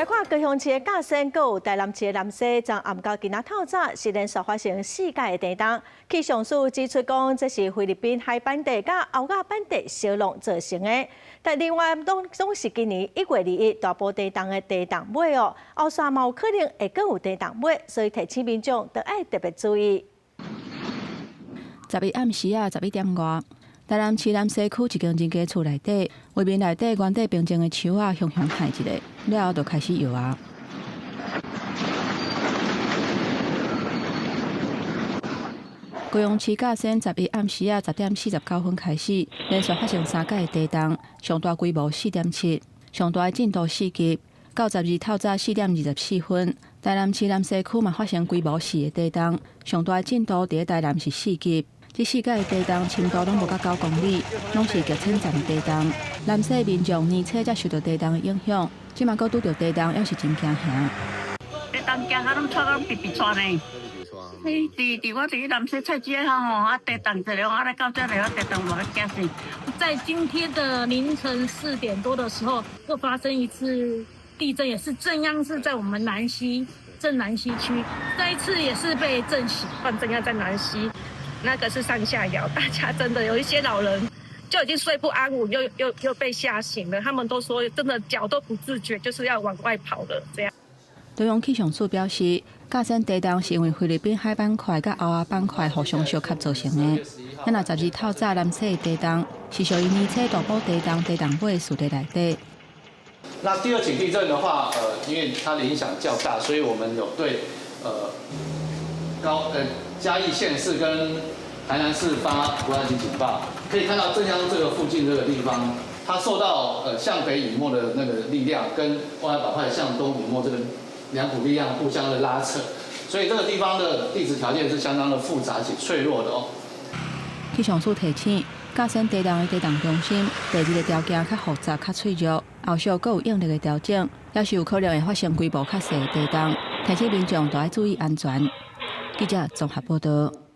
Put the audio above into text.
來看高雄市的甲仙，閣有台南市的南勢，昨暗到今仔透早是連續發生四擺的地動。氣象署指出講，這是菲律賓海板塊佮歐亞板塊相挵造成的。但另外，攏總是今年1月21大埔地動的地動尾哦，後續嘛有可能會閣有地動尾，所以提醒民眾著愛特別注意。11暗時仔11點外，台南市南勢區一間人家厝內底，畫面內底原底平靜的樹仔，雄雄撼一下，了後就開始搖啊。高雄市甲仙11暗時仔10點49分開始，連續發生三擺的地動，上大規模4.7，上大的震度4級。到12透早4點24分，台南市南勢區嘛發生規模4的地動，上大的震度佇咧台南是4級。這四擺的地動深度攏無甲9公里，攏是極淺層的地動。南勢民眾年初才受著地動的影響，這馬閣拄著地動，猶是真驚嚇。地動驚甲攏掣攏直直掣呢。嘿，佇佇我佇南勢菜市口吼，啊地動一下，啊來到這裡，地動嘛欲驚死。在今天的凌晨4點多的時候，又發生一次地震，也是震央是在我們南溪鎮南溪區，這一次也是被震醒，震央在南溪。那個是上下搖，大家真的有一些老人就已經睡不安穩，又又又被嚇醒了。他們都說真的腳都不自覺，就是要往外跑了這樣。中央氣象署表示，甲仙地動是因為菲律賓海板塊佮歐亞板塊互相相吸造成的。咱若12透早南勢的地動，是屬於年初大埔地動地動尾序列內底。那第二起地震的話，因為它的影響較大，所以我們有對嘉義縣市跟台南市發國家級警報。可以看到震央這個附近這個地方，它受到向北隱沒的那個力量，跟外海板塊向東隱沒這個兩股力量互相的拉扯，所以這個地方的地質條件是相當的複雜且脆弱的哦。氣象署提醒，甲仙地動的地動中心，地質的條件較複雜、較脆弱，後續閣有應力的調整，也是有可能會發生規模較細的地動，提醒民眾都愛注意安全。記者綜合報道。